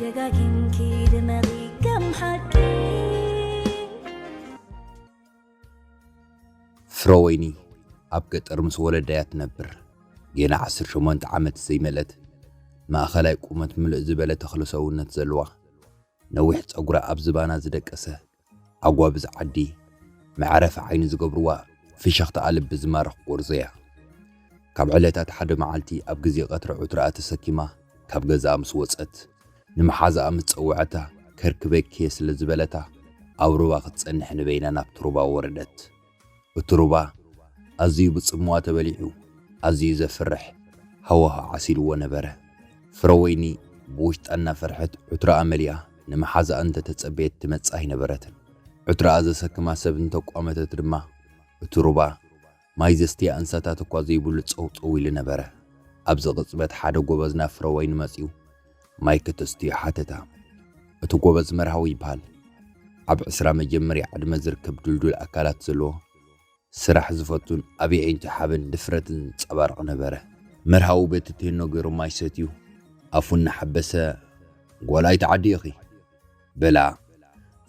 ደጋጊምኪ ድመቒ ከም ሓቂ። ፍረወይኒ ኣብ ገጠር ምስ ወለዳያ ትነብር። ጌና ዓሰርተ ሸሞንተ ዓመት ዘይመልአት፣ ማእኸላይ ቁመት ምልእ ዝበለ ተኽለ ሰውነት ዘለዋ፣ ነዊሕ ጸጉራ ኣብ ዝባና ዝደቀሰ፣ ኣጓብዝ ዓዲ መዕረፊ ዓይኒ ዝገብርዋ፣ ፍሽኽታኣ ልቢ ዝማርኽ ጎርዞ እያ። ካብ ዕለታት ሓደ መዓልቲ ኣብ ግዜ ቀትሪ ዑትራኣ ተሰኪማ ካብ ገዛኣ ምስ ወጸት፣ ንመሓዛኣ ምስ ጸውዐታ፣ ከርክበኪ'የ ስለ ዝበለታ፣ ኣብ ሩባ ክትጸንሕ ንበይና ናብቲ ሩባ ወረደት። እቲ ሩባ ኣዝዩ ብጽምዋ ተበሊዑ፣ ኣዝዩ ዘፍርሕ ሃዋህው ዓሲልዎ ነበረ። ፍረወይኒ ብውሽጣ እናፈርሐት ዑትራኣ መሊኣ ንመሓዛኣ እንተተጸበየት ትመጽእ ኣይነበረትን። ዑትራኣ ዘሰክማ ሰብ እንተቋመተት ድማ፣ እቲ ሩባ ማይ ዘስትያ እንስሳታት እኳ ዘይብሉ ጸውጸው ኢሉ ነበረ። ኣብዚ ቅጽበት ሓደ ጎበዝ ናብ ፍረወይኒ መጺኡ ማይ ከተስትዮ ሓተታ። እቲ ጎበዝ መርሃዊ ይበሃል። ኣብ ዕስራ መጀመርያ ዕድመ ዝርከብ ድልዱል ኣካላት ዘለዎ፣ ስራሕ ዝፈቱን ኣብ የዒንቱ ሓበን ድፍረትን ዝንጸባረቕ ነበረ። መርሃዊ በቲ ቴኖ ገይሩ ማይ ሰትዩ ኣፉ እናሓበሰ፣ "ጓል ኣይትዓዲ ኢኺ?" በላ።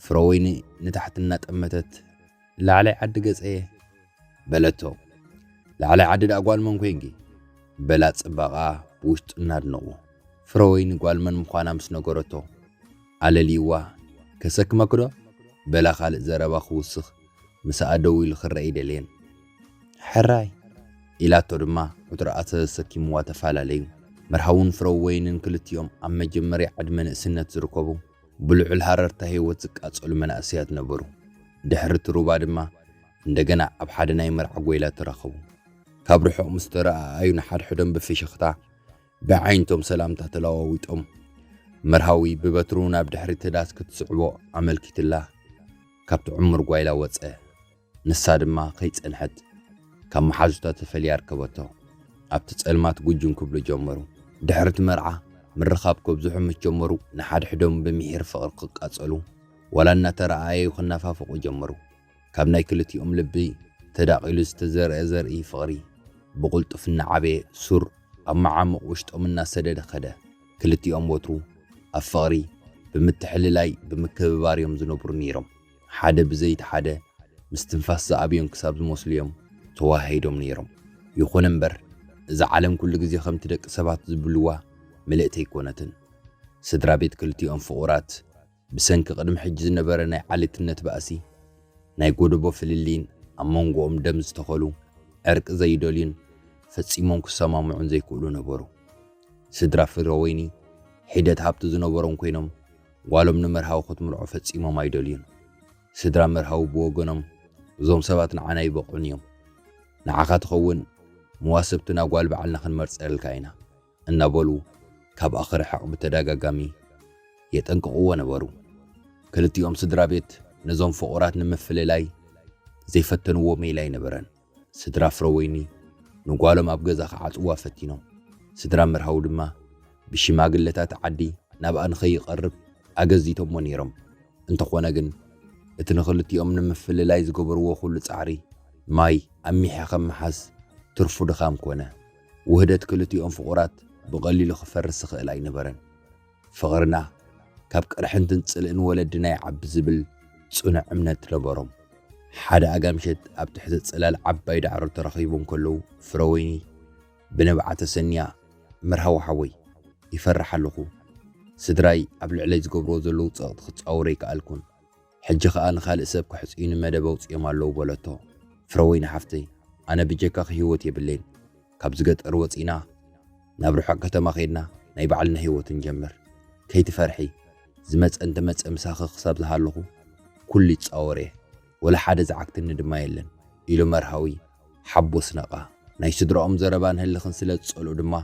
ፍረወይኒ ንታሕቲ እናጠመተት፣ "ላዕላይ ዓዲ ገጸየ?" በለቶ። "ላዕላይ ዓዲ ደኣ ጓል መን ኮንኪ?" በላ ጽባቐኣ ብውሽጡ እናድነቑ። ፍረወይኒ ጓል መን ምዃና ምስ ነገረቶ፣ ኣለልይዋ፣ "ከሰክመኪ ዶ?" በላ ካልእ ዘረባ ክውስኽ፣ ምስኣ ደው ኢሉ ክረኣ ኣይደለየን። "ሕራይ!" ኢላቶ ድማ ዑትራኣ ተሰኪምዋ ተፈላለዩ። መርሃውን ፍረወይንን ክልቲኦም ኣብ መጀመርያ ዕድመ ንእስነት ዝርከቡ፣ ብልዑል ሃረርታ ህይወት ዝቃጸሉ መናእሰያት ነበሩ። ድሕሪ እቲ ሩባ ድማ እንደገና ኣብ ሓደ ናይ መርዓ ጐይላ ተራኸቡ። ካብ ርሑቕ ምስ ተረኣኣዩ ንሓድሕዶም ብፍሽኽታ ብኣዒንቶም ሰላምታ ተለዋዊጦም። መርሃዊ ብበትሩ ናብ ድሕሪት ዳስ ክትስዕቦ ኣመልኪትላ ካብቲ ዕሙር ጓይላ ወጸ። ንሳ ድማ ከይጸንሐት ካብ መሓዙታ ተፈልያ ኣርከበቶ። ኣብቲ ጸልማት ጉጅም ክብሉ ጀመሩ። ድሕሪ እቲ መርዓ ምርኻብ ከብዝሑ ምስ ጀመሩ ንሓድሕዶም ብምሒር ፍቕሪ ክቃጸሉ ዋላ እናተረኣኣዩ ክናፋፍቑ ጀመሩ። ካብ ናይ ክልቲኦም ልቢ ተዳቒሉ ዝተዘርአ ዘርኢ ፍቕሪ ብቕልጡፍ እናዓበየ ሱር ኣብ መዓሙቕ ውሽጦም እናሰደደ ኸደ። ክልቲኦም ወትሩ ኣብ ፍቕሪ ብምትሕልላይ ብምክብባር እዮም ዝነብሩ ነይሮም። ሓደ ብዘይቲ ሓደ ምስትንፋስ ዝኣብዮም ክሳብ ዝመስሉ እዮም ተወሃሂዶም ነይሮም። ይኹን እምበር እዛ ዓለም ኩሉ ግዜ ከምቲ ደቂ ሰባት ዝብልዋ ምልእቲ ኣይኮነትን። ስድራ ቤት ክልቲኦም ፍቑራት ብሰንኪ ቅድሚ ሕጂ ዝነበረ ናይ ዓሌትነት ባእሲ ናይ ጎደቦ ፍልልይን ኣብ መንጎኦም ደም ዝተኸሉ ዕርቂ ዘይደልዩን ፈጺሞም ክሰማምዑን ዘይክእሉ ነበሩ። ስድራ ፍረወይኒ ሒደት ሃብቲ ዝነበሮም ኮይኖም ጓሎም ንመርሃዊ ክትምርዖ ፈጺሞም ኣይደልዩን። ስድራ መርሃዊ ብወገኖም እዞም ሰባት ንዓና ይበቕዑን እዮም፣ ንዓኻ ትኸውን መዋስብትና ጓል ባዕልና ክንመርጸልካ ኢና እናበሉ ካብኣ ክርሕቕ ብተደጋጋሚ የጠንቅቕዎ ነበሩ። ክልቲኦም ስድራ ቤት ነዞም ፍቑራት ንምፍልላይ ዘይፈተንዎ ሜላ ኣይነበረን። ስድራ ፍረወይኒ ንጓሎም ኣብ ገዛ ክዓጽዋ ፈቲኖም። ስድራ መርሃዊ ድማ ብሽማግለታት ዓዲ ናብኣ ንኸይቐርብ ኣገዚቶሞ ነይሮም። እንተኾነ ግን እቲ ንኽልቲኦም ንምፍልላይ ዝገበርዎ ኩሉ ጻዕሪ ማይ ኣሚሕኻ ምሓዝ ትርፉ ድኻም ኮነ። ውህደት ክልቲኦም ፍቑራት ብቐሊሉ ክፈርስ ዝኽእል ኣይነበረን። ፍቕርና ካብ ቅርሕንትን ጽልእን ወለድና ይዓቢ ዝብል ጽኑዕ እምነት ነበሮም። ሓደ ኣጋ ምሸት ኣብ ትሕቲ ጽላል ዓባይ ዳዕሮ ተራኺቦም ከለዉ ፍረወይኒ ብንብዓት ተሰንያ፣ "መርሃዊ ሓወይ፣ ይፈርሕ ኣለኹ። ስድራይ ኣብ ልዕለይ ዝገብርዎ ዘለዉ ጸቕጢ ክጻወሮ ኣይከኣልኩን። ሕጂ ኸኣ ንኻልእ ሰብ ከሕጽዩኒ መደብ ኣውጺኦም ኣለዉ" በለቶ። "ፍረወይኒ ሓፍተይ፣ ኣነ ብጀካኺ ህይወት የብለይን። ካብዚ ገጠር ወጺእና ናብ ርሑቕ ከተማ ኸይድና ናይ ባዕልና ህይወት ንጀምር። ከይትፈርሒ፣ ዝመጸ እንተመጸ ምሳኺ ክሳብ ዝሃለኹ ኩሉ ይጻወር እየ። ወላ ሓደ ዝዓግተኒ ድማ የለን" ኢሉ መርሃዊ ሓቦ ስነቓ። ናይ ስድራኦም ዘረባን ህልኽን ስለ ዝጸልኡ ድማ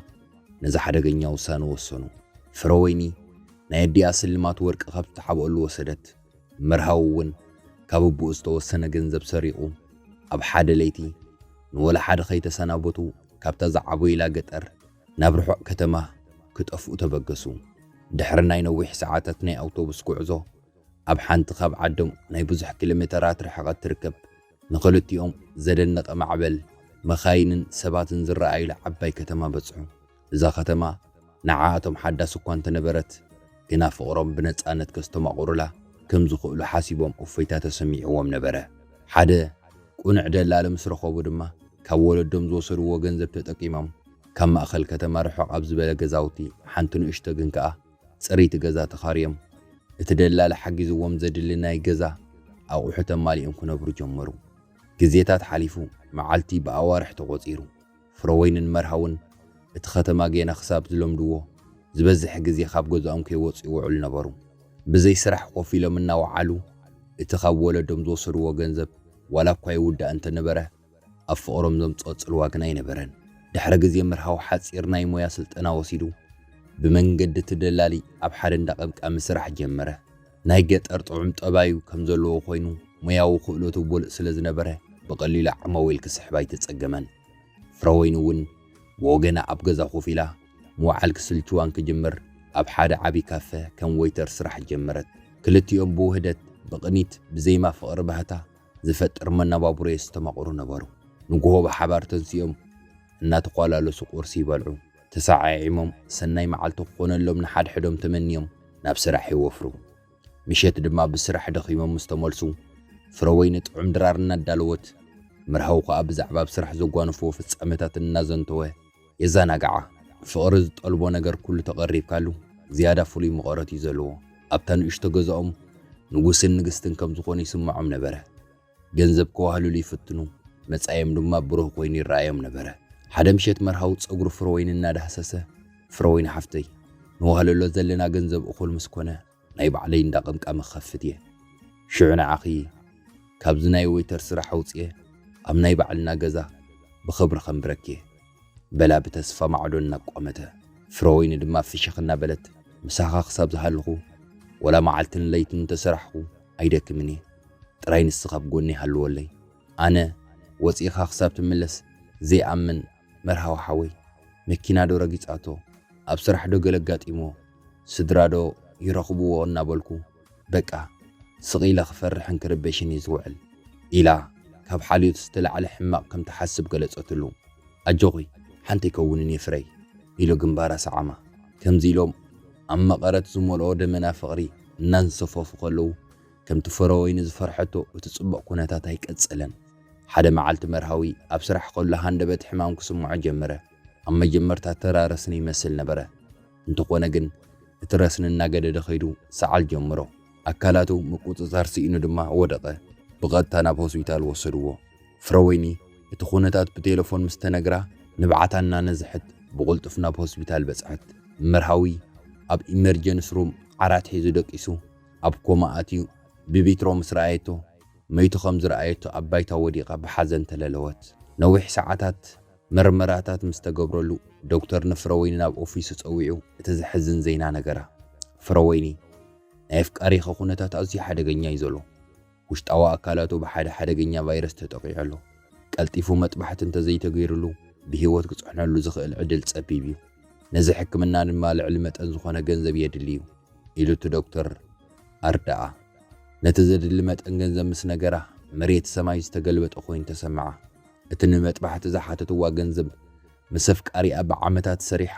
ነዚ ሓደገኛ ውሳነ ወሰኑ። ፍረወይኒ ናይ ኣዲኣ ስልማት ወርቂ ካብ ዝተሓብአሉ ወሰደት። መርሃዊ እውን ካብ ኣቦኡ ዝተወሰነ ገንዘብ ሰሪቑ ኣብ ሓደ ለይቲ ንወላ ሓደ ከይተሰናበቱ ካብታ ዝዓበዩላ ገጠር ናብ ርሑቕ ከተማ ክጠፍኡ ተበገሱ። ድሕሪ ናይ ነዊሕ ሰዓታት ናይ ኣውቶቡስ ጉዕዞ ኣብ ሓንቲ ካብ ዓዶም ናይ ብዙሕ ኪሎ ሜተራት ርሕቐት ትርከብ ንኽልቲኦም ዘደነቐ ማዕበል መኻይንን ሰባትን ዝረኣዩላ ዓባይ ከተማ በጽሑ። እዛ ከተማ ንዓኣቶም ሓዳስ እኳ እንተነበረት ግና ፍቕሮም ብነጻነት ከስተማቕሩላ ከም ዝኽእሉ ሓሲቦም እፎይታ ተሰሚዕዎም ነበረ። ሓደ ቅኑዕ ደላሊ ምስ ረኸቡ ድማ፣ ካብ ወለዶም ዝወሰድዎ ገንዘብ ተጠቂሞም፣ ካብ ማእከል ከተማ ርሕቕ ኣብ ዝበለ ገዛውቲ ሓንቲ ንእሽቶ ግን ከኣ ጽርይቲ ገዛ ተኻርዮም፣ እቲ ደላሊ ሓጊዝዎም ዘድሊ ናይ ገዛ ኣቑሑት ኣማሊኦም ክነብሩ ጀመሩ። ግዜታት ሓሊፉ፣ መዓልቲ ብኣዋርሕ ተቖጺሩ። ፍረወይንን መርሃውን እቲ ከተማ ጌና ክሳብ ዝለምድዎ፣ ዝበዝሕ ግዜ ካብ ገዛኦም ከይወጹ ይውዕሉ ነበሩ። ብዘይ ስራሕ ኮፍ ኢሎም እናወዓሉ፣ እቲ ካብ ወለዶም ዝወሰድዎ ገንዘብ ዋላ እኳ ይውዳእ እንተነበረ፣ ኣብ ፍቕሮም ዘምጽኦ ጽልዋ ግን ኣይነበረን። ድሕሪ ግዜ መርሃዊ ሓጺር ናይ ሞያ ስልጠና ወሲዱ፣ ብመንገዲ እቲ ደላሊ ኣብ ሓደ እንዳ ቀምቃሚ ስራሕ ጀመረ። ናይ ገጠር ጥዑም ጠባዩ ከም ዘለዎ ኮይኑ፣ ሞያዊ ክእለቱ ብሉጽ ስለ ዝነበረ፣ ብቐሊሉ ዓማዊል ክስሕብ ኣይተጸገመን። ፍረወይኒ እውን ብወገና ኣብ ገዛ ኮፍ ኢላ ምውዓል ክስልችዋን ክጅምር፣ ኣብ ሓደ ዓቢ ካፈ ከም ወይተር ስራሕ ጀመረት። ክልቲኦም ብውህደት፣ ብቕኒት፣ ብዜማ ፍቕሪ ባህታ ዝፈጥር መነባብሮ የስተማቕሩ ነበሩ። ንግሆ ብሓባር ተንሲኦም እናተቋላለሱ ቁርሲ ይበልዑ። ተሰዓዒሞም ሰናይ መዓልቲ ክኾነሎም ንሓድሕዶም ተመንዮም ናብ ስራሕ ይወፍሩ። ምሸት ድማ ብስራሕ ደኺሞም ምስ ተመልሱ፣ ፍረወይኒ ጥዑም ድራር እናዳለወት፣ መርሃዊ ከኣ ብዛዕባ ኣብ ስራሕ ዘጓነፍዎ ፍጻመታት እናዘንተወ የዘናግዓ። ፍቕሪ ዝጠልቦ ነገር ኩሉ ተቐሪብካሉ፣ ዝያዳ ፍሉይ መቐረት እዩ ዘለዎ። ኣብታ ንእሽቶ ገዛኦም ንጉስን ንግስትን ከም ዝኾኑ ይስምዖም ነበረ። ገንዘብ ከዋህልሉ ይፍትኑ፣ መጻኢኦም ድማ ብሩህ ኮይኑ ይረኣዮም ነበረ። ሓደ ምሸት መርሃዊ ጸጉሪ ፍረወይኒ እናዳህሰሰ፣ "ፍረወይኒ ሓፍተይ፣ ንዋህለሎ ዘለና ገንዘብ እኹል ምስ ኮነ፣ ናይ ባዕለይ እንዳ ቀምቃሚ ክኸፍት እየ። ሽዑ ንዓኺ ካብዚ ናይ ወይተር ስራሕ ኣውጽኤ፣ ኣብ ናይ ባዕልና ገዛ ብኽብሪ ከንብረኪ እየ" በላ ብተስፋ ማዕዶ እናቋመተ። ፍረወይኒ ድማ ፍሽኽ እናበለት፣ "ምሳኻ ክሳብ ዝሃለኹ፣ ወላ መዓልትን ለይትን እንተሰራሕኹ ኣይደክምን እየ። ጥራይ ንስኻ ኣብ ጎነይ ሃልወለይ። ኣነ ወጺእኻ ክሳብ ትምለስ ዘይኣምን መርሃዊ ሓወይ፣ መኪና ዶ ረጊጻቶ? ኣብ ስራሕ ዶ ገለ ኣጋጢምዎ? ስድራ ዶ ይረኽብዎ?" እናበልኩ፣ በቃ፣ ስቕ ኢለ ክፈርሕን ክርበሽን እየ ዝውዕል፣ ኢላ ካብ ሓልዮት ዝተላዕለ ሕማቕ ከም ትሓስብ ገለጸትሉ። "ኣጆኺ፣ ሓንቲ ኣይከውንን እየ ፍረይ" ኢሉ ግንባራ ሰዓማ። ከምዚ ኢሎም ኣብ መቐረት ዝመልኦ ደመና ፍቕሪ እናንሰፈፉ ከለዉ፣ ከምቲ ፍረወይኒ ዝፈርሐቶ እቲ ጽቡቕ ኩነታት ኣይቀጸለን። ሓደ መዓልቲ መርሃዊ ኣብ ስራሕ ከሎ ሃንደበት ሕማም ክስምዖ ጀመረ። ኣብ መጀመርታ ተራ ረስኒ ይመስል ነበረ። እንተኾነ ግን እቲ ረስኒ እናገደደ ከይዱ ሰዓል ጀምሮ። ኣካላቱ ምቁጽጻር ስኢኑ ድማ ወደቐ። ብቐጥታ ናብ ሆስፒታል ወሰድዎ። ፍረወይኒ እቲ ኩነታት ብቴሌፎን ምስ ተነግራ፣ ንብዓታ እናነዝሐት ብቕልጡፍ ናብ ሆስፒታል በጽሐት። መርሃዊ ኣብ ኢመርጀንስ ሩም ዓራት ሒዙ ደቂሱ ኣብ ኮማ ኣትዩ። ብቪትሮ ምስ ረኣየቶ፣ መይቱ ከም ዝረኣየቶ ኣብ ባይታ ወዲቓ ብሓዘን ተለለወት። ነዊሕ ሰዓታት መርመራታት ምስ ተገብረሉ፣ ዶክተር ንፍረወይኒ ናብ ኦፊሱ ጸዊዑ እቲ ዘሕዝን ዜና ነገራ። "ፍረወይኒ፣ ናይ ኣፍቃሪኺ ኩነታት ኣዝዩ ሓደገኛ እዩ ዘሎ። ውሽጣዊ ኣካላቱ ብሓደ ሓደገኛ ቫይረስ ተጠቒዑ ኣሎ። ቀልጢፉ መጥባሕቲ እንተዘይተገይሩሉ፣ ብህይወት ክጽዕነሉ ዝኽእል ዕድል ጸቢብ እዩ። ነዚ ሕክምና ድማ ልዕሊ መጠን ዝኾነ ገንዘብ የድሊ እዩ" ኢሉ እቲ ዶክተር ኣርድኣ። ነቲ ዘድሊ መጠን ገንዘብ ምስ ነገራ፣ መሬት ሰማይ ዝተገልበጠ ኮይኑ ተሰምዓ። እቲ ንመጥባሕቲ ዝሓተትዋ ገንዘብ ምስ ኣፍቃሪኣ ብዓመታት ሰሪሓ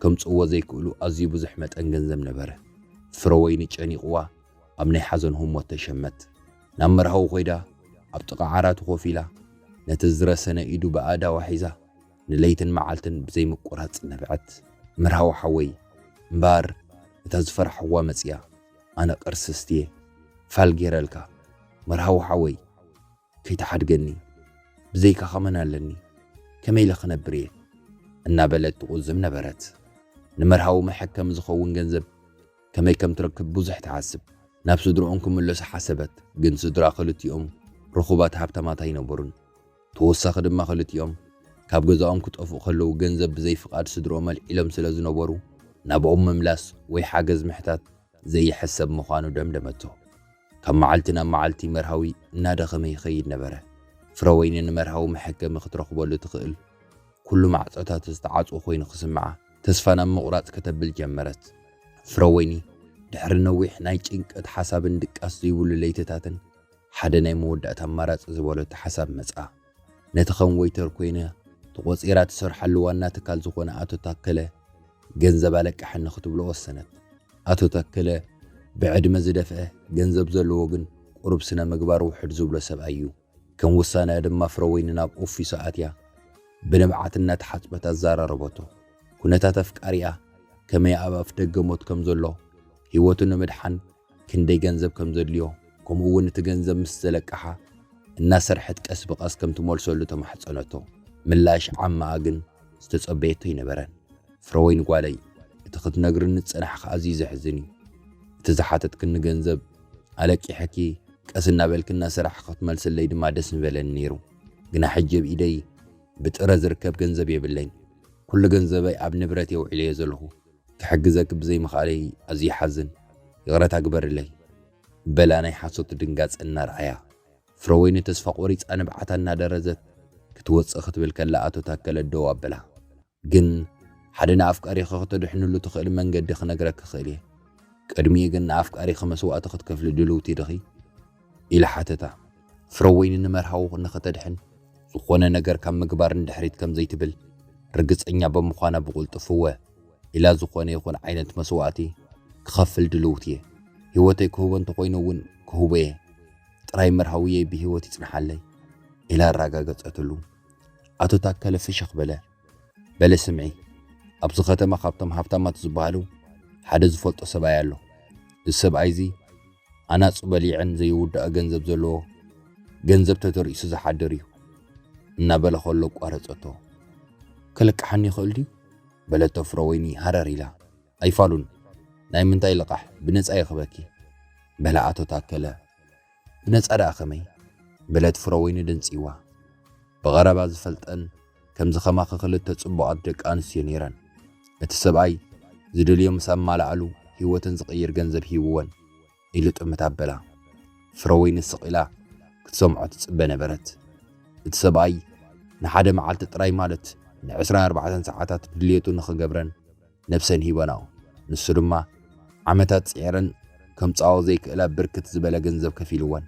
ከምጽእዎ ዘይክእሉ ኣዝዩ ብዙሕ መጠን ገንዘብ ነበረ። ፍረወይኒ ጨኒቕዋ ኣብ ናይ ሓዘን ህሞት ተሸመት። ናብ መርሃዊ ኮይዳ ኣብ ጥቓ ዓራቱ ኮፍ ኢላ ነቲ ዝረሰነ ኢዱ ብኣእዳዋ ሒዛ ንለይትን መዓልትን ብዘይምቁራጽ ነብዐት። "መርሃዊ ሓወይ፣ እምበኣር እታ ዝፈራሕዋ መጺኣ፣ ኣነ ቅርሲ ስቲየ ፋል ጌረልካ። መርሃዊ ሓወይ፣ ከይትሓድገኒ፣ ብዘይካኻ መን ኣለኒ? ከመይ ኢለ ክነብር እየ?" እናበለት ትቑዝም ነበረት። ንመርሃዊ መሐከሚ ዝኸውን ገንዘብ ከመይ ከም ትረክብ ብዙሕ ትሓስብ። ናብ ስድርኦም ክምለሱ ሓሰበት፣ ግን ስድራ ክልቲኦም ርኹባት ሃብታማት ኣይነበሩን። ተወሳኺ ድማ ክልቲኦም ካብ ገዛኦም ክጠፍኡ ከለዉ ገንዘብ ብዘይ ፍቓድ ስድርኦም ኣልዒሎም ስለ ዝነበሩ፣ ናብኦም ምምላስ ወይ ሓገዝ ምሕታት ዘይሕሰብ ምዃኑ ደምደመቶ። ካብ መዓልቲ ናብ መዓልቲ መርሃዊ እናደኸመ ይኸይድ ነበረ። ፍረወይኒ ንመርሃዊ መሐከሚ ክትረኽበሉ ትኽእል ኩሉ ማዕጾታት ዝተዓጽወ ኮይኑ ክስምዓ፣ ተስፋ ናብ ምቑራጽ ከተብል ጀመረት። ፍረወይኒ ድሕሪ ነዊሕ ናይ ጭንቀት ሓሳብን ድቃስ ዘይብሉ ለይትታትን፣ ሓደ ናይ መወዳእታ ኣማራጺ ዝበለቶ ሓሳብ መጽኣ። ነቲ ከም ወይተር ኮይነ ተቖጺራ ትሰርሓሉ ዋና ትካል ዝኾነ ኣቶ ታከለ፣ "ገንዘብ ኣለቃሕኒ" ክትብሎ ወሰነት። ኣቶ ታከለ ብዕድመ ዝደፍአ፣ ገንዘብ ዘለዎ ግን ቁሩብ ስነ ምግባር ውሕድ ዝብሎ ሰብኣይ እዩ። ከም ውሳነኣ ድማ ፍረወይኒ ናብ ኦፊሱ ኣትያ ብንብዓት እናተሓጽበት ኣዘራረበቶ። ኩነታት ኣፍቃሪኣ ከመይ ኣብ ኣፍ ደገ ሞት ከም ዘሎ፣ ህይወቱ ንምድሓን ክንደይ ገንዘብ ከም ዘድልዮ፣ ከምኡ እውን እቲ ገንዘብ ምስ ዘለቀሓ እናሰርሐት ቀስ ብቐስ ከም ትመልሰሉ ተማሕጸነቶ። ምላሽ ዓማኣ ግን ዝተጸበየቶ ኣይነበረን። ፍረወይኒ ጓለይ፣ እቲ ክትነግርኒ ዝጸናሕኺ ኣዝዩ ዘሕዝን እዩ። እቲ ዝሓተትክኒ ገንዘብ ኣለቂሐኪ ቀስ እናበልኪ እናሰራሕኺ ክትመልስለይ ድማ ደስ ምበለኒ ነይሩ። ግና ሕጂ ኣብ ኢደይ ብጥረ ዝርከብ ገንዘብ የብለይን። ኩሉ ገንዘበይ ኣብ ንብረት እየ ኣውዒለዮ ዘለኹ። ክሕግዘኪ ብዘይምኽኣለይ ኣዝዩ ይሓዝን። ይቕረታ ግበርለይ። በላ ናይ ሓሶት ድንጋጸ እናረኣያ። ፍረወይኒ ተስፋ ቆሪጻ ንብዓታ እናደረዘት ክትወጽእ ክትብል ከላ ኣቶ ታከለ ደው ኣበላ። ግን ሓደ ንኣፍቃሪኺ ከተድሕንሉ ትኽእል መንገዲ ክነግረኪ ክእል እየ። ቅድሚኡ ግን ንኣፍቃሪኺ መስዋእቲ ክትከፍሊ ድልውቲ ዲኺ? ኢላ ሓተታ። ፍረወይኒ ንመርሃዊ ንኸተድሕን ዝኾነ ነገር ካብ ምግባር ንድሕሪት ከም ዘይትብል ርግጸኛ ብምዃና ብቕልጡፍ እወ ኢላ ዝኾነ ይኹን ዓይነት መስዋእቲ ክኸፍል ድልውቲ እየ። ህይወተይ ክህቦ እንተኾይኑ እውን ክህቦ እየ። ጥራይ መርሃውየይ ብህይወት ይጽንሓለይ ኢላ ኣረጋገጸትሉ። ኣቶ ታከለ ፍሽኽ በለ። በለ ስምዒ፣ ኣብዚ ከተማ ካብቶም ሃብታማት ዝበሃሉ ሓደ ዝፈልጦ ሰብኣይ ኣሎ። እዚ ሰብኣይ እዚ ኣናጹ በሊዕን ዘይውዳእ ገንዘብ ዘለዎ፣ ገንዘብ ተተርኢሱ ዝሓድር እዩ እናበለ ከሎ ኣቋረጸቶ። ክልቅሓኒ ይኽእል ድዩ? በለቶ ፍረወይኒ ሃረር ኢላ። ኣይፋሉን፣ ናይ ምንታይ ልቓሕ፣ ብነጻ ይኽበኪ በለ ኣቶ ታከለ። ብነጻ ደኣ ከመይ? በለት ፍረወይኒ ደንጺዋ። ብቐረባ ዝፈልጠን ከምዚ ከማኺ ክልተ ጽቡቓት ደቂ ኣንስትዮ ነይረን። እቲ ሰብኣይ ዝደልዮ ምስ ኣማልኣሉ ህይወተን ዝቕይር ገንዘብ ሂብወን ኢሉ ጥምት ኣበላ። ፍረወይኒ ስቕ ኢላ ክትሰምዖ ትጽበ ነበረት። እቲ ሰብኣይ ንሓደ መዓልቲ ጥራይ ማለት ን ዕስራን ኣርባዕተን ሰዓታት ድልየቱ ንኽገብረን ነብሰን ሂበናኦ። ንሱ ድማ ዓመታት ጽዒረን ከምጽኣኦ ዘይክእላ ብርክት ዝበለ ገንዘብ ከፊልወን።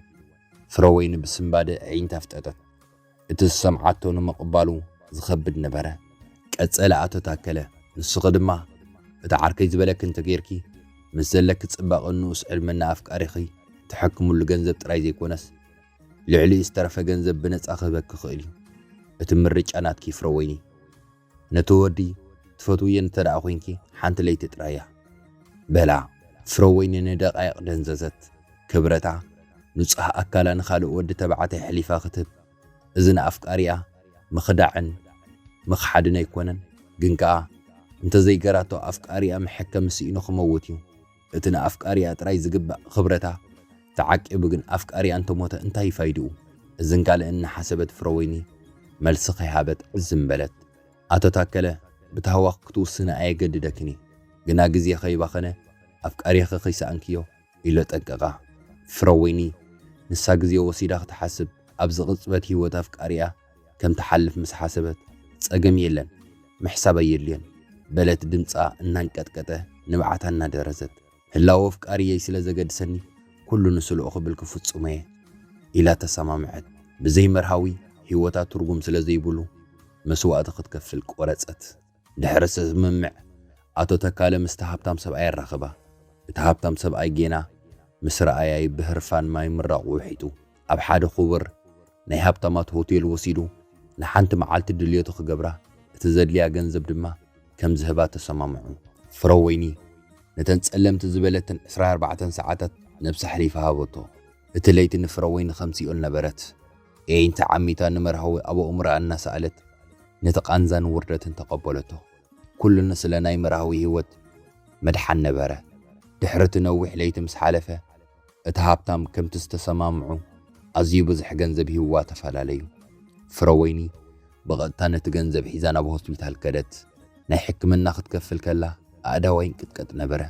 ፍረወይኒ ብስንባደ ኣዒንታ ኣፍጠጠት። እቲ ዝሰምዓቶ ንምቕባሉ ዝኸብድ ነበረ። ቀጸለ ኣቶ ታከለ፣ ንስኺ ድማ እቲ ዓርከይ ዝበለኪ እንተጌርኪ፣ ምስ ዘለኪ ጽባቐን ንኡስ ዕድመን ንኣፍቃሪኺ ትሕክምሉ ገንዘብ ጥራይ ዘይኮነስ፣ ልዕሊኡ ዝተረፈ ገንዘብ ብነጻ ክህበኪ ይኽእል እዩ። እቲ ምርጫ ናትኪ ፍረወይኒ። ነቲ ወዲ ትፈትውዮ እንተ ደኣ ኮይንኪ፣ ሓንቲ ለይቲ ጥራይ እያ። በላ፣ ፍረወይኒ ንደቃይቕ ደንዘዘት። ክብረታ፣ ንጹህ ኣካላ ንኻልእ ወዲ ተባዕታይ ኣሕሊፋ ክትህብ፣ እዚ ንኣፍቃሪኣ ምኽዳዕን ምኽሓድን ኣይኮነን። ግን ከኣ፣ እንተ ዘይገራቶ ኣፍቃሪኣ መሐከሚ ስኢኑ ክመውት እዩ። እቲ ንኣፍቃሪኣ ጥራይ ዝግባእ ክብረታ ተዓቂቡ ግን ኣፍቃሪኣ እንተሞተ እንታይ ፋይድኡ? እዝን ካልእን እናሓሰበት ፍረወይኒ መልሲ ከይሃበት ዕዝም በለት። ኣቶ ታከለ፣ ብታህዋኽ ክትውስኒ ኣየገድደክን እዩ። ግና ግዜ ከይባኸነ ኣፍቃሪኺ ከይሰኣንክዮ ኢሉ ኣጠንቀቓ። ፍረወይኒ ንሳ ግዜ ወሲዳ ክትሓስብ፣ ኣብዚ ቅጽበት ህይወት ኣፍቃሪኣ ከም ትሓልፍ ምስ ሓሰበት፣ ጸገም የለን፣ ምሕሳብ ኣየድልዮን በለት ድምጻ እናንቀጥቀጠ ንብዓታ እናደረዘት። ህላወ ኣፍቃሪየይ ስለ ዘገድሰኒ ኩሉ ንስልኡ ክብል ክፍጽሞ እየ ኢላ ተሰማምዐት። ብዘይ መርሃዊ ህይወታ ትርጉም ስለ ዘይብሉ መስዋእቲ ክትከፍል ቆረጸት። ድሕሪ ስምምዕ ኣቶ ተካለ ምስቲ ሃብታም ሰብኣይ ኣራኸባ። እቲ ሃብታም ሰብኣይ ጌና ምስ ረኣያይ ብህርፋን ማይ ምራቑ ውሒጡ። ኣብ ሓደ ክቡር ናይ ሃብታማት ሆቴል ወሲዱ ንሓንቲ መዓልቲ ድልየቱ ክገብራ፣ እቲ ዘድልያ ገንዘብ ድማ ከም ዝህባ ተሰማምዑ። ፍረወይኒ ነተን ጸለምቲ ዝበለተን ዕስራን ኣርባዕተን ሰዓታት ነብሳ ኣሕሊፋ ሃበቶ። እቲ ለይቲ ንፍረወይኒ ከም ሲኦል ነበረት። የዒንቲ ዓሚታ ንመርሃዊ ኣብ ኣእምሮኣ እናሰኣለት ነቲ ቃንዛን ውርደትን ተቐበለቶ። ኩሉ ንስለ ናይ መርሃዊ ህይወት ምድሓን ነበረ። ድሕሪ እቲ ነዊሕ ለይቲ ምስ ሓለፈ፣ እቲ ሃብታም ከምቲ ዝተሰማምዑ ኣዝዩ ብዙሕ ገንዘብ ሂብዋ ተፈላለዩ። ፍረወይኒ ብቐጥታ ነቲ ገንዘብ ሒዛ ናብ ሆስፒታል ከደት። ናይ ሕክምና ክትከፍል ከላ ኣእዳዋ ይንቅጥቀጥ ነበረ።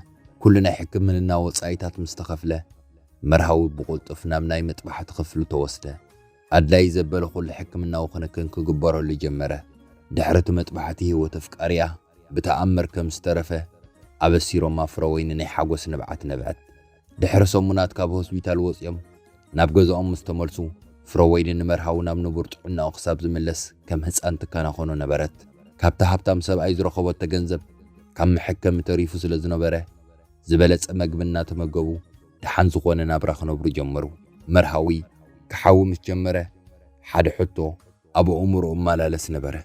ኩሉ ናይ ሕክምና ወጻኢታት ምስ ተኸፍለ፣ መርሃዊ ብቕልጡፍ ናብ ናይ መጥባሕቲ ክፍሉ ተወስደ። ኣድላዪ ዘበለ ኩሉ ሕክምናዊ ክንክን ክግበረሉ ጀመረ። ድሕሪ እቲ መጥባሕቲ ህይወት ኣፍቃሪኣ ብተኣምር ከም ዝተረፈ ኣበሲሮማ ፍረወይኒ ናይ ሓጎስ ንብዓት ነብዐት። ድሕሪ ሰሙናት ካብ ሆስፒታል ወጺኦም ናብ ገዛኦም ምስ ተመልሱ፣ ፍረወይኒ ንመርሃዊ ናብ ንቡር ጥዕናኡ ክሳብ ዝምለስ ከም ህጻን ትከናኸኖ ነበረት። ካብቲ ሃብታም ሰብኣይ ዝረኸበቶ ገንዘብ ካብ መሐከሚ ተሪፉ ስለ ዝነበረ፣ ዝበለጸ መግቢ እናተመገቡ ደሓን ዝኾነ ናብራ ክነብሩ ጀመሩ። መርሃዊ ክሓዊ ምስ ጀመረ ሓደ ሕቶ ኣብ ኣእምሮኡ እመላለስ ነበረ።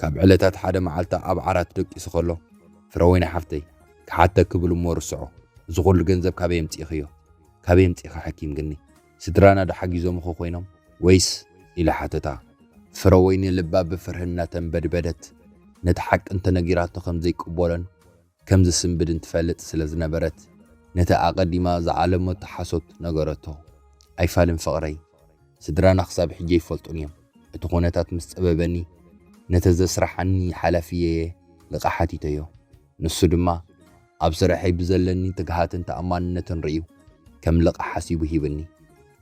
ካብ ዕለታት ሓደ መዓልታ ኣብ ዓራት ደቂሱ ከሎ፣ "ፍረወይኒ ሓፍተይ፣ ክሓተኪ ብል እሞ ርስዖ፣ እዚ ኩሉ ገንዘብ ካበይ ኣምጺእኽዮ? ካበይ ኣምጺእኻ ሓኪምክኒ? ስድራና ዶ ሓጊዞምኺ ኮይኖም ወይስ?" ኢላ ሓተታ። ፍረወይኒ ልባ ብፍርሂ እናተንበድበደት፣ ነቲ ሓቂ እንተነጊራቶ ከም ዘይቅበሎን ከም ዝስንብድን ትፈልጥ ስለ ዝነበረት፣ ነቲ ኣቐዲማ ዝዓለመቶ ሓሶት ነገረቶ። "ኣይፋልን ፍቕረይ፣ ስድራና ክሳብ ሕጂ ኣይፈልጡን እዮም። እቲ ኩነታት ምስ ጸበበኒ፣ ነቲ ዘስርሓኒ ሓላፊየየ ልቓሕ ሓቲተዮ። ንሱ ድማ ኣብ ስርሐይ ብዘለኒ ትግሃትን ተኣማንነትን ርእዩ ከም ልቓሕ ሓሲቡ ሂብኒ።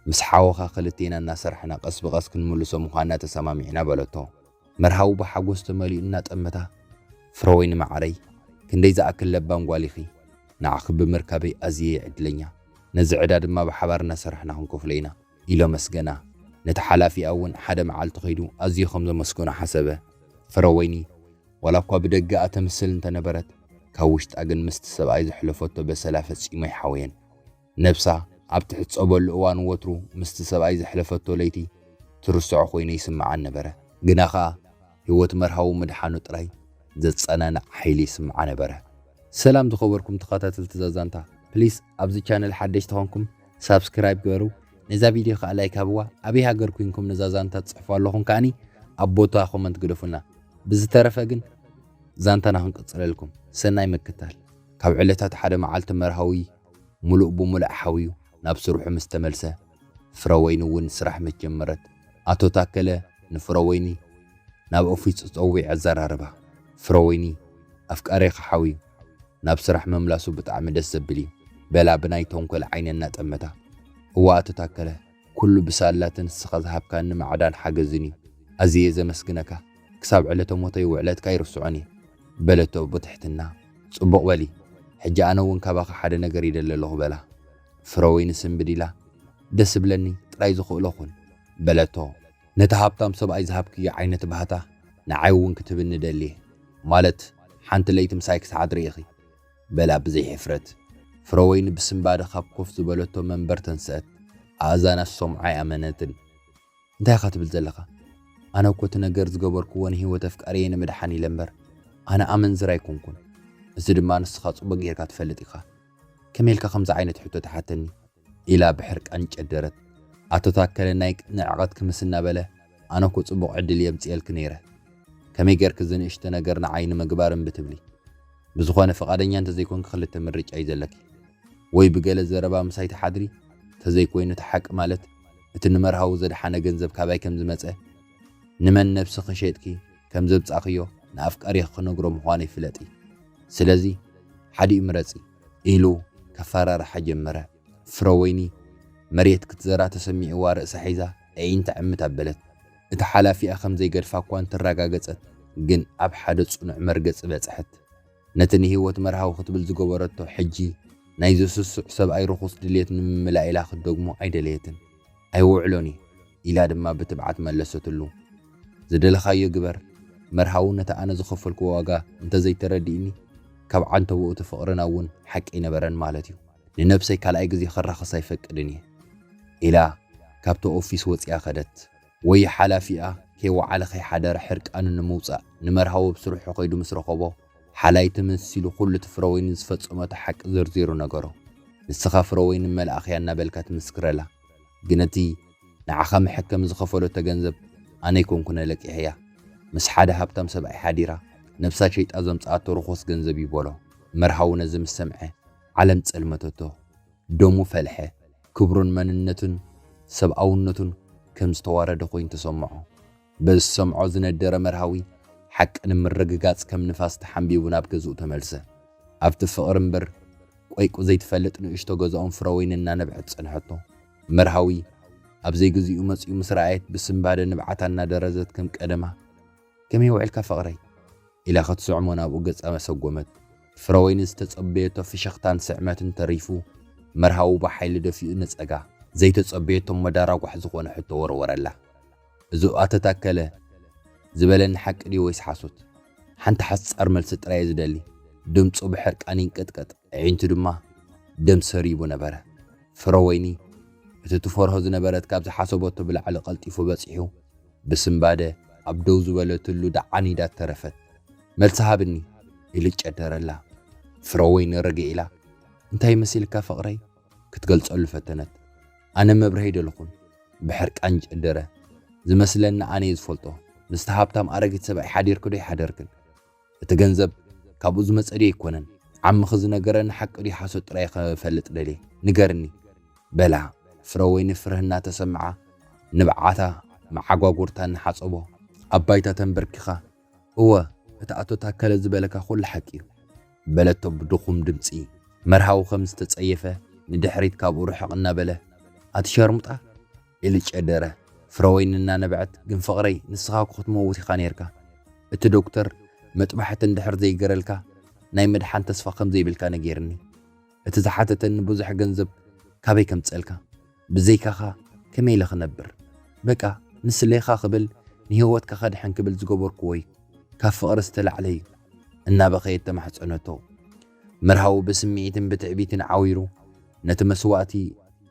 ምስ ሓወኻ ክልቴና እናሰርሕና ቀስ ብቐስ ክንምልሶ ምዃንና ተሰማሚዕና" በለቶ። መርሃዊ ብሓጎስ ተመሊኡ እናጠመታ፣ "ፍረወይኒ መዓረይ፣ ክንደይ ዝኣክል ለባም ጓል ኢኺ። ንዓኺ ብምርካበይ ኣዝየ እየ ዕድለኛ። ነዚ ዕዳ ድማ ብሓባር እናሰራሕና ክንከፍሎ ኢና" ኢሉ ኣመስገና። ነቲ ሓላፊኣ እውን ሓደ መዓልቲ ከይዱ ኣዝዩ ከም ዘመስገኖ ሓሰበ። ፍረወይኒ ዋላ እኳ ብደገኣ ተምስል እንተነበረት፣ ካብ ውሽጣ ግን ምስቲ ሰብኣይ ዘሕለፈቶ በሰላ ፈጺሙ ኣይሓወየን። ነብሳ ኣብ ትሕጸበሉ እዋን ወትሩ ምስቲ ሰብኣይ ዘሕለፈቶ ለይቲ ትርስዖ ኮይነ ይስምዓን ነበረ። ግና ኸኣ ህይወት መርሃዊ ምድሓኑ ጥራይ ዘጸናንዕ ሓይሊ ይስምዓ ነበረ። ሰላም ዝኸበርኩም ተኸታተልቲ እዛ ዛንታ፣ ፕሊስ ኣብዚ ቻነል ሓደሽቲ ኾንኩም ሳብስክራይብ ግበሩ። ነዛ ቪድዮ ኸኣ ላይክ ሃብዋ። ኣበይ ሃገር ኮይንኩም ነዛ ዛንታ ትጽሕፉ ኣለኹም ከኣኒ ኣብ ቦታ ኮመንት ግደፉና። ብዝተረፈ ግን ዛንታና ክንቅጽለልኩም። ሰናይ ምክታል። ካብ ዕለታት ሓደ መዓልቲ መርሃዊ ሙሉእ ብሙሉእ ሓውዩ ናብ ስርሑ ምስ ተመልሰ፣ ፍረወይኒ እውን ስራሕ ምስ ጀመረት፣ ኣቶ ታከለ ንፍረወይኒ ናብ ኦፊስ ጸዊዑ ኣዘራረባ። ፍረወይኒ ኣፍቃሪኻ ሓውዩ ናብ ስራሕ ምምላሱ ብጣዕሚ ደስ ዘብል እዩ በላ ብናይ ተንኮል ዓይኒ እናጠመታ። እዋ ኣቶ ታከለ፣ ኩሉ ብሳላትን ንስኻ ዝሃብካኒ ማዕዳን ሓገዝን እዩ። ኣዝየ ዘመስግነካ። ክሳብ ዕለተ ሞተይ ውዕለትካ ኣይርስዖን እየ በለቶ ብትሕትና። ጽቡቕ በሊ፣ ሕጂ ኣነ እውን ካባኻ ሓደ ነገር ይደሊ ኣለኹ በላ። ፍረወይኒ ስንብድ ኢላ፣ ደስ እብለኒ ጥራይ ዝኽእሎ ኩን በለቶ። ነቲ ሃብታም ሰብኣይ ዝሃብክዮ ዓይነት ባህታ ንዓይ እውን ክትብኒ ደልየ፣ ማለት ሓንቲ ለይቲ ምሳይ ክሰዓት ርኢኺ በላ ብዘይ ሕፍረት። ፍረወይኒ ብስንባደ ካብ ኮፍ ዝበለቶ መንበር ተንስአት። ኣእዛና ዝሰምዖ ኣይኣመነትን። እንታይ ኢኻ ትብል ዘለኻ? ኣነ እኮ እቲ ነገር ዝገበርክዎ ንህይወት ኣፍቃሪየ ንምድሓን ኢለ እምበር ኣነ ኣመንዝር ኣይኮንኩን። እዚ ድማ ንስኻ ጽቡቕ ጌርካ ትፈልጥ ኢኻ። ከመይ ኢልካ ከምዚ ዓይነት ሕቶ ትሓተኒ? ኢላ ብሕርቃን ጨደረት። ኣቶ ታከለ ናይ ንዕቐት ክምስ እናበለ፣ ኣነ እኮ ጽቡቕ ዕድል እየ ኣምጺኤልኪ ነይረ። ከመይ ጌርኪ እዚ ንእሽቶ ነገር ንዓይ ንምግባር እምቢ ትብሊ? ብዝኾነ ፍቓደኛ እንተዘይኮንኪ ክልተ ምርጫ እዩ ዘለኪ። ወይ ብገለ ዘረባ ምሳይ ትሓድሪ፣ ተዘይኮይኑ እቲ ሓቂ ማለት እቲ ንመርሃዊ ዘድሓነ ገንዘብ ካባይ ከም ዝመጸ፣ ንመን ነብስኺ ሸይጥኪ ከም ዘብጻኽዮ ንኣፍቃሪኺ ክነግሮ ምዃነይ ፍለጢ። ስለዚ ሓዲኡ ምረጺ ኢሉ ከፈራርሓ ጀመረ። ፍረወይኒ መሬት ክትዘራ ተሰሚዕዋ ርእሳ ሒዛ ኣዒንታ ዕምት ኣበለት። እቲ ሓላፊኣ ከም ዘይገድፋ እኳ እንተረጋገጸት፣ ግን ኣብ ሓደ ጽኑዕ መርገጺ በጽሐት። ነቲ ንህይወት መርሃዊ ክትብል ዝገበረቶ ሕጂ ናይ ዝስሱዕ ሰብኣይ ርኹስ ድሌት ንምምላእ ኢላ ክትደግሞ ኣይደለየትን። "ኣይውዕሎን እዩ" ኢላ ድማ ብትብዓት መለሰትሉ። "ዝደለኻዮ ግበር፣ መርሃዊ ነቲ ኣነ ዝኸፈልኩዎ ዋጋ እንተዘይተረዲእኒ፣ ካብ ዓንተቦኡ እቲ ፍቕርና እውን ሓቂ ኣይነበረን ማለት እዩ። ንነብሰይ ካልኣይ ግዜ ክራኸስ ኣይፈቅድን እየ" ኢላ ካብቲ ኦፊስ ወጺኣ ከደት። ወይ ሓላፊኣ ከይወዓለ ከይሓደረ ሕርቃኑ ንምውጻእ ንመርሃዊ ኣብ ስርሑ ከይዱ ምስ ረኸቦ፣ ሓላይ ተመሲሉ ኩሉ እቲ ፍረወይኒ ዝፈጸመቶ ሓቂ ዘርዚሩ ነገሮ። "ንስኻ ፍረወይኒ መልኣኽያ እናበልካ ትምስክረላ፣ ግን እቲ ንዓኻ መሐከሚ ዝኸፈለቶ ገንዘብ ኣነ ኣይኮንኩነ ለቂሐያ። ምስ ሓደ ሃብታም ሰብኣይ ሓዲራ፣ ነብሳ ሸይጣ ዘምጽኣቶ ርኹስ ገንዘብ እዩ" በሎ። መርሃዊ ነዚ ምስ ሰምዐ ዓለም ጸልመተቶ። ደሙ ፈልሐ። ክብሩን መንነቱን ሰብኣውነቱን ከም ዝተዋረደ ኮይኑ ተሰምዖ። በዚ ዝሰምዖ ዝነደረ መርሃዊ፣ ሓቂ ንምርግጋጽ ከም ንፋስ ተሓንቢቡ ናብ ገዝኡ ተመልሰ። ኣብቲ ፍቕሪ እምበር ቆይቁ ዘይትፈልጥ ንእሽቶ ገዛኦም ፍረወይኒ እናነብዐት ጸንሐቶ። መርሃዊ ኣብ ዘይግዚኡ መጺኡ ምስ ረኣየት ብስንባደ ንብዓታ እናደረዘት ከም ቀደማ፣ "ከመይ ውዒልካ ፍቕረይ?" ኢላ ክትስዕሞ ናብኡ ገጻ መሰጎመት። ፍረወይኒ ዝተጸበየቶ ፍሽኽታን ስዕመትን ተሪፉ፣ መርሃዊ ብሓይሊ ደፊኡ ነጸጋ። ዘይተጸበየቶ መዳራጓሕ ዝኾነ ሕቶ ወርወረላ። "እዚ ኣቶ ታከለ ዝበለኒ ሓቂ ድዩ ወይስ ሓሶት? ሓንቲ ሓጻር መልሲ ጥራይ እየ ዝደሊ።" ድምጹ ብሕርቃን ይንቀጥቀጥ፣ ኣዒንቱ ድማ ደም ሰሪቡ ነበረ። ፍረወይኒ እቲ ትፈርሆ ዝነበረት ካብ ዝሓሰበቶ ብላዕሊ ቀልጢፉ በጺሑ፣ ብስምባደ ኣብ ደው ዝበለትሉ ደዓን ኢዳ ተረፈት። "መልሲ ሃብኒ!" ኢሉ ጨደረላ። ፍረወይኒ ርግእ ኢላ፣ "እንታይ መሲልካ ፍቕረይ?" ክትገልጸሉ ፈተነት። "ኣነ መብርሂ ኣይደለኹን፣ ብሕርቃን ጨደረ። ዝመስለኒ ኣነ እየ ዝፈልጦ። ምስቲ ሃብታም ኣረጊት ሰብኣይ ሓዲርኪ ዶ ኣይሓደርክን? እቲ ገንዘብ ካብኡ ዝመጸ ድዩ ኣይኮነን? ዓምኺ ዝነገረኒ ሓቂ ድዩ ሓሶት ጥራይ ክፈልጥ ደልየ? ንገርኒ!" በላ። ፍረወይኒ ፍርህ እናተሰምዓ ንብዓታ መዓጓጉርታ እናሓጸቦ ኣብ ባይታ ተንበርኪኻ፣ "እወ፣ እቲ ኣቶ ታከለ ዝበለካ ኩሉ ሓቂ እዩ" በለቶ ብድኹም ድምጺ። መርሃዊ ከም ዝተጸየፈ ንድሕሪት ካብኡ ርሕቕ እናበለ፣ "ኣቲ ሸርሙጣ!" ኢሉ ጨደረ። ፍረወይኒ እናነብዐት፣ "ግን ፍቕረይ፣ ንስኻ እኮ ክትመውት ኢኻ ኔርካ። እቲ ዶክተር መጥባሕቲ እንድሕር ዘይገረልካ ናይ ምድሓን ተስፋ ከም ዘይብልካ ነጊርኒ። እቲ ዝሓተተኒ ብዙሕ ገንዘብ ካበይ ከምጸልካ? ብዘይካኻ ከመይ ኢለ ክነብር? በቃ ንስሌኻ ክብል፣ ንህይወትካ ከድሕን ክብል ዝገበርክዎ እዩ። ካብ ፍቕሪ ዝተላዕለ እዩ" እናበኸየት ተማሕጸነቶ። መርሃዊ ብስምዒትን ብትዕቢትን ዓዊሩ ነቲ መስዋእቲ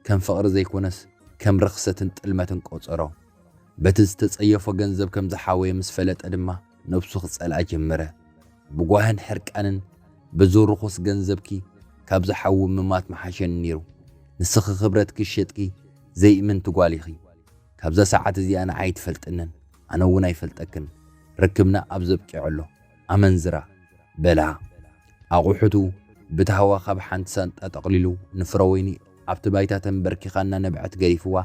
ከም ፍቕሪ ዘይኮነስ ከም ርኽሰትን ጥልመትን ቆጸሮ። በቲ ዝተጸየፎ ገንዘብ ከም ዝሓወየ ምስ ፈለጠ ድማ ነብሱ ክጸልኣ ጀመረ። "ብጓህን ሕርቃንን በዚ ርኹስ ገንዘብኪ ካብዚ ሓዊ ምማት ምሓሸኒ ነይሩ። ንስኺ ክብረትኪ ሸጥኪ ዘይእምንቲ ጓል ኢኺ። ካብዛ ሰዓት እዚኣ ንዓይ ኣይትፈልጥንን፣ ኣነ እውን ኣይፈልጠክን። ርክብና ኣብዚ ኣብቂዑ ኣሎ። ኣመንዝራ!" በላ። ኣቑሑቱ ብታህዋ ካብ ሓንቲ ሳንጣ ጠቕሊሉ ንፍረወይኒ ኣብቲ ባይታ ተንበርኪኻ እናነብዐት ገዲፍዋ፣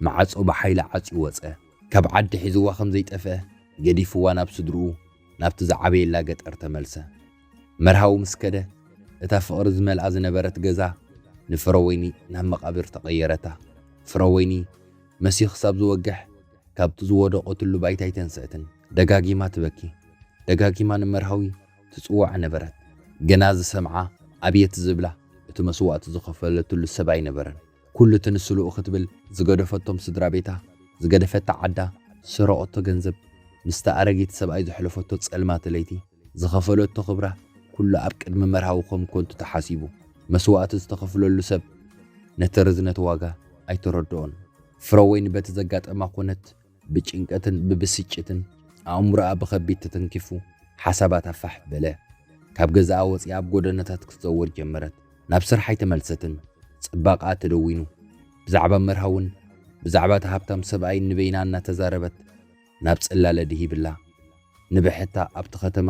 ማዕጾ ብሓይሊ ዓጽዩ ወጸ። ካብ ዓዲ ሒዝዋ ከም ዘይጠፍአ ገዲፍዋ ናብ ስድርኡ፣ ናብቲ ዝዓበየላ ገጠር ተመልሰ። መርሃዊ ምስ ከደ፣ እታ ፍቕሪ ዝመልኣ ዝነበረት ገዛ ንፍረወይኒ ናብ መቓብር ተቐየረታ። ፍረወይኒ መሲዩ ክሳብ ዝወግሕ፣ ካብቲ ዝወደቐትሉ ባይታ ኣይተንስአትን። ደጋጊማ ትበኪ፣ ደጋጊማ ንመርሃዊ ትጽውዓ ነበረት። ገና ዝሰምዓ ኣብየት ዝብላ፣ እቲ መስዋእቲ ዝኸፈለትሉ ሰብ ኣይነበረን። ኩሉ እቲ ንሱ ልኡኽ ክትብል ዝገደፈቶም ስድራ ቤታ፣ ዝገደፈታ ዓዳ፣ ዝሰረቐቶ ገንዘብ፣ ምስቲ ኣረጊት ሰብኣይ ዘሕለፈቶ ጸልማት ለይቲ፣ ዝኸፈለቶ ክብራ፣ ኩሉ ኣብ ቅድሚ መርሃዊ ከም ከንቱ ተሓሲቡ። መስዋእቲ ዝተኸፍለሉ ሰብ ነቲ ርዝነት ዋጋ ኣይተረድኦን። ፍረወይኒ በቲ ዘጋጠማ ኩነት ብጭንቀትን ብብስጭትን ኣእምሮኣ ብኸቢድ ተተንኪፉ ሓሳባታ ፋሕ በለ። ካብ ገዛኣ ወጺኣ ኣብ ጎደናታት ክትዘውር ጀመረት። ናብ ስርሓ ኣይተመልሰትን። ጽባቐኣ ተደዊኑ። ብዛዕባ መርሃውን ብዛዕባ እቲ ሃብታም ሰብኣይን ንበይና እናተዛረበት ናብ ጽላለ ድሂብላ። ንብሕታ ኣብቲ ከተማ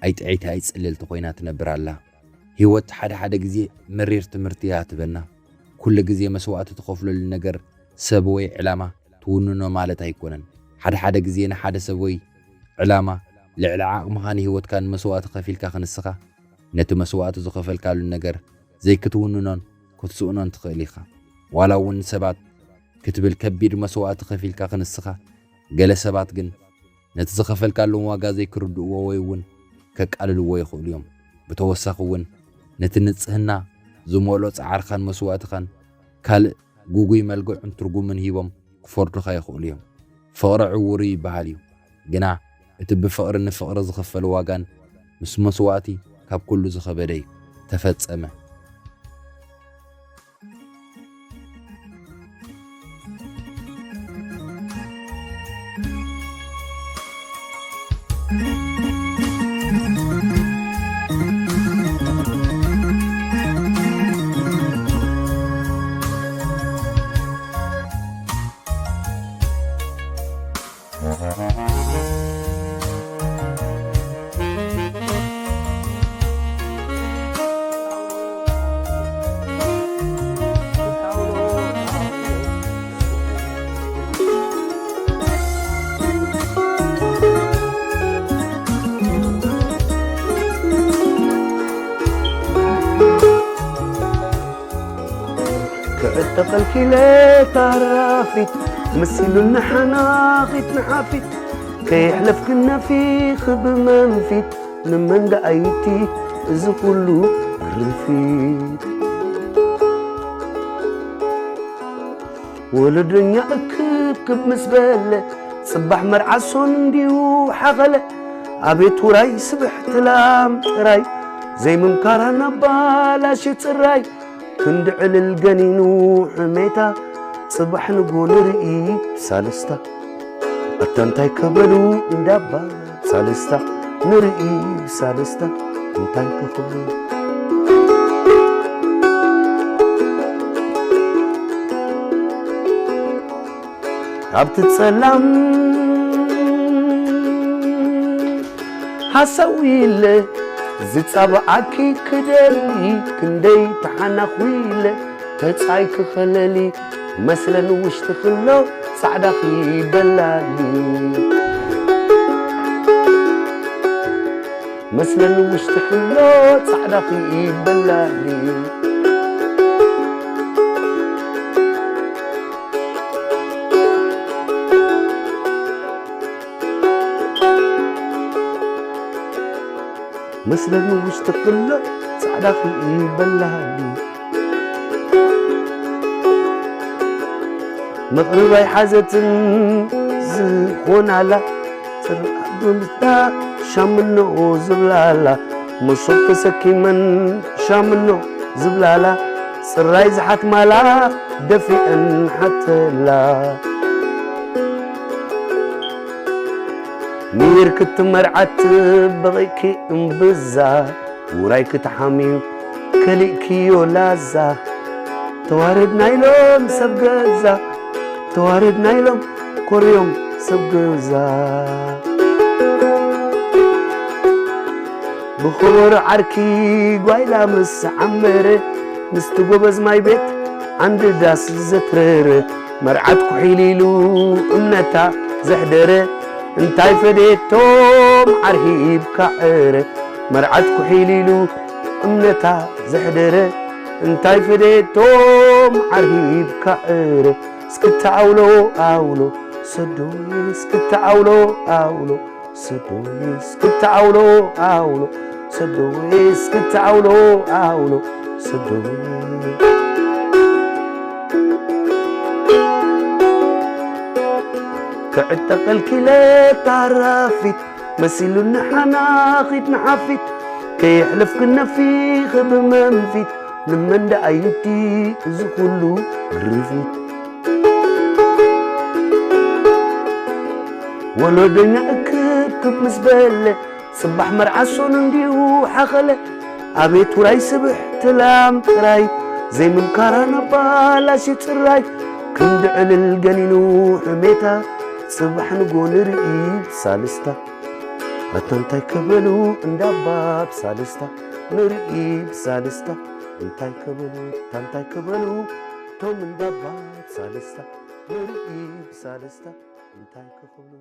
ኣይጥዕይቲ ኣይጽልልቲ ኮይና ትነብር ኣላ። ህይወት ሓደ ሓደ ግዜ መሪር ትምህርቲ እያ ትበና። ኩሉ ግዜ መስዋእቲ ትኸፍለሉ ነገር ሰብ ወይ ዕላማ ትውንኖ ማለት ኣይኮነን። ሓደ ሓደ ግዜ ንሓደ ሰብ ወይ ዕላማ ልዕሊ ዓቕምኻ ንህይወትካ ንመስዋእቲ ከፊልካ ክንስኻ ነቲ መስዋእቲ ዝኸፈልካሉ ነገር ዘይክትውንኖን ክትስእኖን ትኽእል ኢኻ። ዋላ እውን ንሰባት ክትብል ከቢድ መስዋእቲ ከፊልካ ክንስኻ፣ ገለ ሰባት ግን ነቲ ዝኸፈልካሎም ዋጋ ዘይክርድእዎ ወይ እውን ከቃልልዎ ይኽእሉ እዮም። ብተወሳኺ እውን ነቲ ንጽህና ዝመልኦ ጻዕርኻን መስዋእትኻን ካልእ ግጉይ መልክዕን ትርጉምን ሂቦም ክፈርዱኻ ይኽእሉ እዮም። ፍቕሪ ዕዉር እዩ ይበሃል እዩ። ግና እቲ ብፍቕሪ ንፍቕሪ ዝኽፈል ዋጋን ምስ መስዋእቲ ካብ ኩሉ ዝኸበደ እዩ። ተፈጸመ። ክዕጠቐልኪ ኢለ ታራፊት፣ መሲሉኒ ሓናኺት ንሓፊት፣ ከየሕለፍክን ነፊኺ ብመንፊት፣ ንመን ደኣ ኢልኪ እዚ ኩሉ ግርንፊት? ወለደኛ እክብክብ ምስ በለ፣ ጽባሕ መርዓ ሶን እንድዩ ሓኸለ። ኣቤት ውራይ ስብሕቲ ላም ጥራይ፣ ዘይምምካራ ናብ ባላሽ ጽራይ፣ ክንዲ ዕልል ገኒኑ ሕሜታ፣ ጽባሕ ንጎ ንርኢ ብሳልስታ። ኣታ እንታይ ከበሉ እንዳባ ሳልስታ፣ ንርኢ ብሳልስታ እንታይ ክኽብሉ። ኣብቲ ጸላም ሃሰው ኢለ ዝጻብዓኪ ክደሊ፣ ክንደይ ተሓናኹ ኢለ ተጻይ ክኸለሊ፣ መስለን ውሽጢ ክሎ ጻዕዳኺ በላሊ። መስለን ውሽጢ ክሎ ጻዕዳኺ በላሊ። መስለን ውሽጢ ክሎ ጻዕዳኺ በላሊ። መቕርብ ኣይሓዘትን ዝኾናላ፣ ጽርዓት ብምስታ ሻምኖ ዝብላላ፣ መሶብ ተሰኪመን ሻምኖ ዝብላላ፣ ጽራይ ዝሓትማላ ደፊአን ሓተላ። ሚር ክትመርዓት በቒዕኪ እምብዛ፣ ውራይ ክትሓምዩ ከሊእክዮ ላዛ። ተዋረድና ኢሎም ሰብ ገዛ፣ ተዋረድና ኢሎም ኮርዮም ሰብ ገዛ። ብኸበሮ ዓርኪ ጓይላ ምስ ዓመረ፣ ምስቲ ጎበዝ ማይ ቤት ዓንዲ ዳስ ዘትረረ፣ መርዓት ኩሒል ኢሉ እምነታ ዘሕደረ፣ እንታይ ፈደየቶም ዓርሂብካ ዕረ። መርዓት ኩሒል ኢሉ እምነታ ዘሕደረ፣ እንታይ ፈደየቶም ዓርሂብካ ዕረ። እስክታ ኣውሎ ኣውሎ ሰዶይ፣ እስክታ ኣውሎ ኣውሎ ሰዶይ፣ እስክታ ኣውሎ ኣውሎ ሰዶይ፣ እስክታ ኣውሎ ኣውሎ ሰዶይ። ክዕጠቐልኪ ኢለ ታራፊት፣ መሲሉኒ ሓናኺት ንሓፊት፣ ከየሕለፍኪ ነፊኺ ብመንፊት፣ ንመን ደኣ እዩ እቲ እዚ ኩሉ ግርፊት? ወለዶኛ እክብክብ ምስ በለ፣ ጽባሕ መርዓ ሶኑ እንዲዩ ሓኸለ። ኣቤት ውራይ ስብሕቲ ላም ጥራይ፣ ዘይምምካራ ነባላሽ ጽራይ። ክንዲ ዕልል ገኒኑ ሕሜታ፣ ጽባሕ ንጎ ንርኢ ብሳልስታ። ኣታ እንታይ ከበሉ እንዳባ ብሳልስታ፣ ንርኢ ብሳልስታ። እንታይ ከበሉ፣ ኣታ እንታይ ከበሉ፣ ቶም እንዳባ ብሳልስታ፣ ንርኢ ብሳልስታ። እንታይ ክኽብሉ።